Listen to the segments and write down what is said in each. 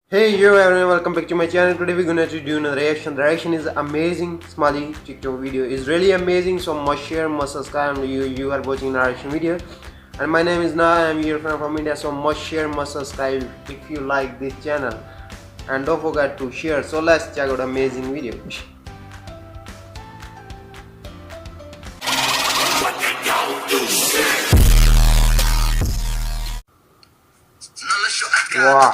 Hey yo everyone, welcome back to my channel. Today we're gonna to do another reaction. The reaction is amazing. Somali TikTok video is really amazing, so must share, must subscribe. You are watching the reaction video, and my name is Na. I'm your friend from India, so must share, must subscribe if you like this channel, and don't forget to share. So let's check out amazing video. Wow.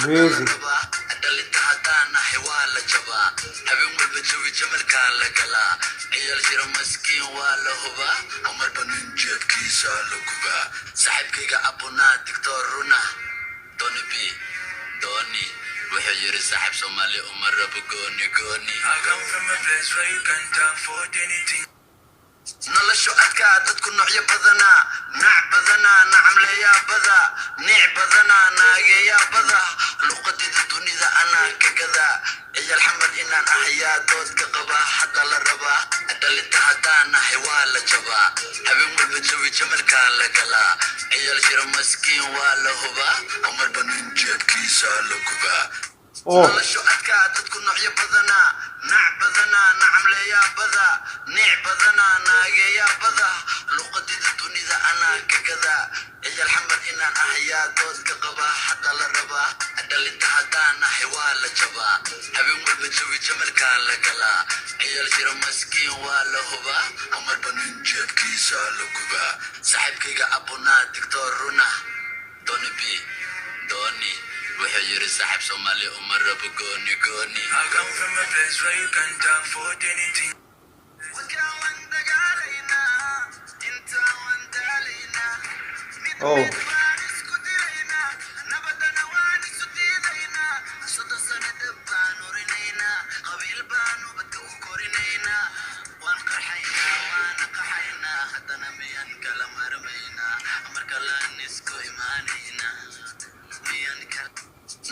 Amazing. Noloshu adkaa dadku noocyo badanaa nac badanaa nacamleeyaa bada niic badanaa naageeyaa bada luqadida dunida anaa ka gadaa ciyaal xamar inaan ahayaa doodka qabaa hadda la rabaa dhalinta haddaan ahay waa la jabaa habeen walba jawi jamalkaa la galaa ciyaal jira maskiin waa la hubaa marba nin jeebkiisa la gubaa. Oh. Noloshu adkaa dadku noocyo badanaa nac badanaa nacamleeyaa bada niic badanaa naageeyaa bada luqadida dunida anaa ka gadaa ciyaal xamar inaan ahayaa doodka qabaa hadda la rabaa dhalinta haddaan ahay waa la jabaa habeen walba jawi jamalkaa la galaa ciyaal jira maskiin waa la hubaa marba nin jeebkiisa la gubaa saaxiibkayga abunaa digtoor runa doni b doni wuxuu yiri saaxiib Soomaali uma rabo gooni gooni. I come from a place where you can't afford anything. Oh.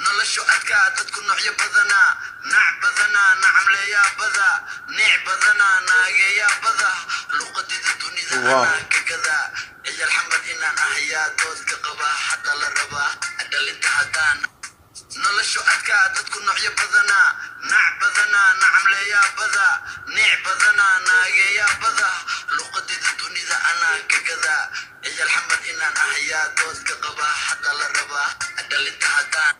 Noloshu adkaa dadku noocyo badanaa nac badanaa nacamleeyaa bada niic badanaa naageeyaa bada luqadida dunida anaa ka gadaa ciyaal xamar inaan ahayaa doodka qabaa hadda la rabaa dhalinta haddaan noloshu adkaa dadku noocyo badanaa nac badanaa nacamleeyaa bada niic badanaa naageeyaa bada luqadida dunida anaa ka gadaa ciyaal xamar inaan ahayaa doodka qabaa hadda la rabaa dhalinta haddaan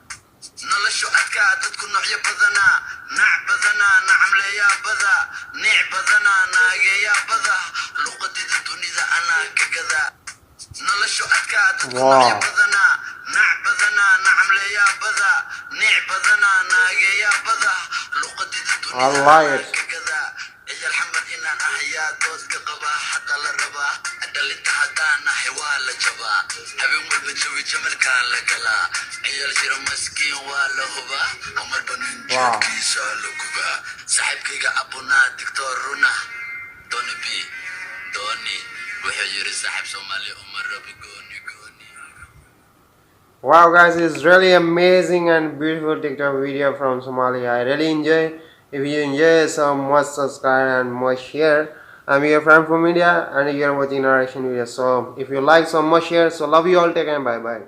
noloshu adkaa dadku noocyo badanaa nac badanaa nacamleeyaa bada niic badanaa naageeyaa bada luqadida dunida anaa ka gadaa noloshu adkaa dadku noocyo badanaa nac badanaa nacamleeyaa bada niic badanaa naageeyaa bada luqadida I dunida like anaa it. ka gadaa ciyaal xamar inaan ahayaa doodka qabaa hadda la rabaa dhalinta haddaan ahay waa la jabaa habeen walba jawi jamalkaa la galaa ciyaal jira maskiin waa la hubaa marba nin jeebkiisa la gubaa saaxiibkayga abunaa digtoor runa doni b doni wuxuu yiri saaxiib Soomaali uma rabo gooni gooni. Wow guys, it's really amazing and beautiful TikTok video from Somalia. I really enjoy. If you enjoy, so must subscribe and must share. I'm your friend from India and you are watching narration video. So if you like, so must share. So love you all, take care and bye bye.